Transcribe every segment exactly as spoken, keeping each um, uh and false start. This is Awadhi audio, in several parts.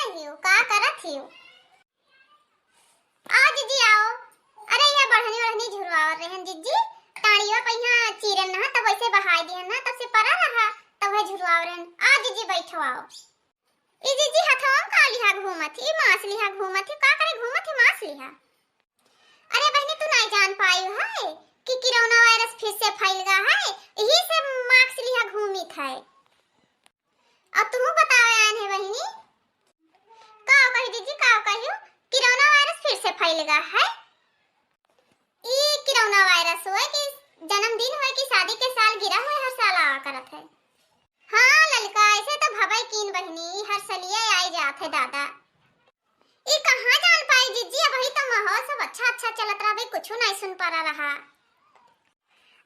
हियो, का करत हियो? आओ जिज्जी, आओ। अरे, ये बढ़नी ओढ़नी झुरवावत रहन जिज्जी, टाड़ियो पहिया चीरन ना, तब वैसे बहाई दिहन ना, तब से परा रहा, तब वह झुरवाव रहन। आओ जिज्जी, बैठो, आओ। ई जिज्जी, हथवा में का लिहा घूमत ही? ई मांस लिहा घूमत ही? का करे घूमत ही मांस लिहा? अरे बहिनी, तू नहीं जान पाई है कि कोरोना वायरस फिर से फैल गा है, यही से मास्क लिहा घूमित है। अब तुहू बतावे आन है बहिनी। का कही जिज्जी, का कही? कोरोना वायरस फिर से फैल गा है। ई कोरोना वायरस होए कि जन्मदिन होए कि शादी के सालगिरह होए, हर साल आवा करत है। हाँ ललका, ऐसे तो भवई कीन बहिनी, हर सलिए आई जात है दादा। ई कहाँ जान पाई जिज्जी, अबही तो माहौल सब अच्छा अच्छा चलत रहा, अबही कुछ नहीं सुन पा रहा।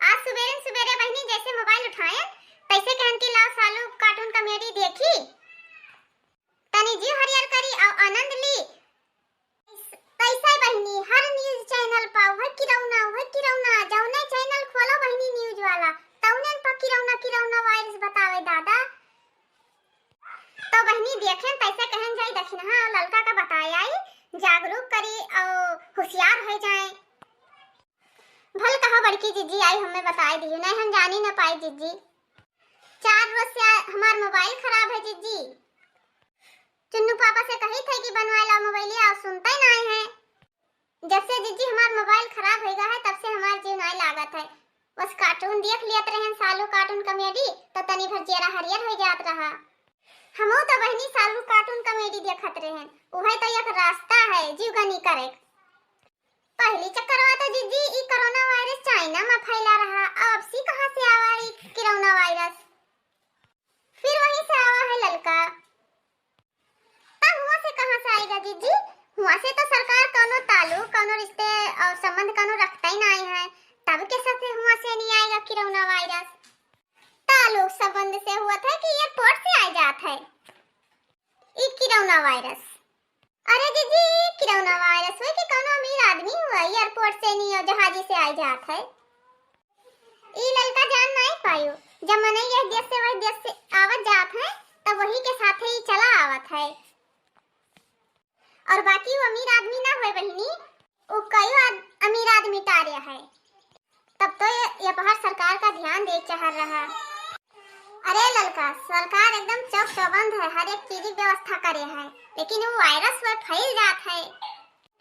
आज सुबेरे सुबेरे बहिनी जैसे मोबाइल उठाएन, तैसे कहन कि लाओ सालू कार्टून कॉमेडी देखी, तनी जीव हरियर करी और आनंद ली। तैसे बहिनी हर न्यूज चैनल पर वह कोरोना, वह कोरोना, जौने चैनल खोलो बहिनी न्यूज वाला, तौने पर कोरोना, कोरोना वायरस बतावे दादा। तो बहिनी देखें तैसे कहन जाई दखिनहा और ललका का बताए आई, जागरूक करी और होशियार हो जाए। भल कहा बड़की जिज्जी आई हमें बताए दियो, नहीं हम जानी न पाई जिज्जी। चार रोज से आ-, हमार मोबाइल खराब है जिज्जी। चुन्नू पापा से कही थे कि बनवाए ला मोबाइलिया और सुनते नहीं है। जब से जिज्जी हमार मोबाइल खराब हो गया है तब से हमार जीव नहीं लागत है। बस कार्टून देख लियत रहन सालू कार्टून कॉमेडी तो तनी भर चेहरा हरियर हो जात रहा। हमहू तो बहिनी सालू कार्टून कॉमेडी देखत रहन, उहे तो एक रास्ता है जीव गनी करे। पहली चक्करवा तो जिज्जी ई कोरोना वायरस चाइना में फैला रहा, अब सी कहाँ से आवा ई कोरोना वायरस? फिर वहीं से आवा है ललका। तब हुआ से कहाँ से आएगा जिज्जी? हुआ से तो सरकार कौनो ताल्लुक, कौनो रिश्ते और संबंध कौनो रखता ही नहीं है, तब कैसे से हुआ से नहीं आएगा कोरोना वायरस? ताल्लुक संबंध से हुआ था कि एयरपोर्ट से आ जात है ई कोरोना वायरस। अरे जिज्जी, ई कोरोना वायरस हुए कि कौनो अमीर आदमी हुआ एयरपोर्ट से नहीं और जहाजी से आ जात है। ई ललका जान नहीं पायो, जब मनई यह देश से वह देश से आवत जात है, तब वही के साथे ई चला आवत है। और बाकी वो अमीर आदमी ना हुए बहिनी, वो कई आद-, अमीर आदमी टारे है। तब तो ये, ये पहाड़ सरकार का ध्यान दे चाह रहा। अरे ललका, सरकार एकदम चौक चौबंद है, हर एक चीज की व्यवस्था करे है, लेकिन वो वायरस हुए फैल जात है।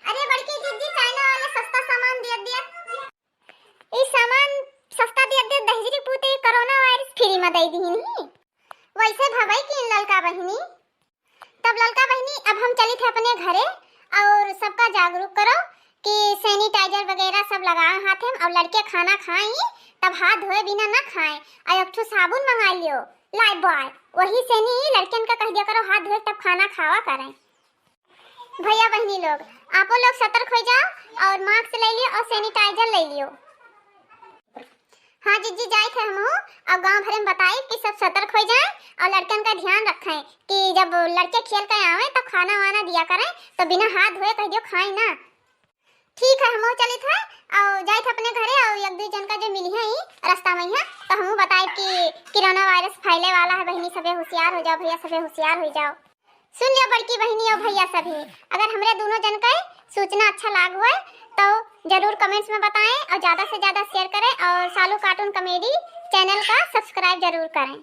अरे बड़की जिज्जी, चाइना वाले सस्ता सामान दिया दिया। ई सामान सस्ता दिया दे, दहिजरी पूते कोरोना वायरस फ्री में दे दी नहीं। वैसे भवई कीन ललका बहिनी। तब ललका बहिनी, अब हम चली थे अपने घरे और सबका जागरूक करो कि सैनिटाइजर वगैरह सब लगाए हाथ में, और लड़के खाना खाई तब हाथ धोए बिना ना खाएं, और एक ठो साबुन मंगा लियो, लाइफ बॉय, वही से नहीं लड़कियन का कह दिया करो हाथ धोए तब खाना खावा करें। भैया बहिनी लोग, आपो लोग सतर्क हो जाओ और मास्क ले लियो और सैनिटाइजर ले लियो। हाँ जिज्जी, जाए थे हमहू और गांव भरे में बताई कि सब सतर्क हो जाए और लड़कन का ध्यान रखें कि जब लड़के खेल के आवे तो खाना वाना दिया करें, तो बिना हाथ धोए कह दियो खाए ना। ठीक है, हमहू चलित है और जाइत है अपने घरे और एक दो जन का जो मिली है ही रास्ता में है, तो हमहू बताए कि कोरोना वायरस फैले वाला है। बहिनी सभे होशियार हो जाओ, भैया सभे होशियार हो जाओ। सुन लियो बड़की बहिनी और भैया सभी, अगर हमरे दोनों जन का सूचना अच्छा लाग हुआ है तो जरूर कमेंट्स में बताएं और ज्यादा से ज्यादा शेयर करें और सालू कार्टून कॉमेडी चैनल का सब्सक्राइब जरूर करें।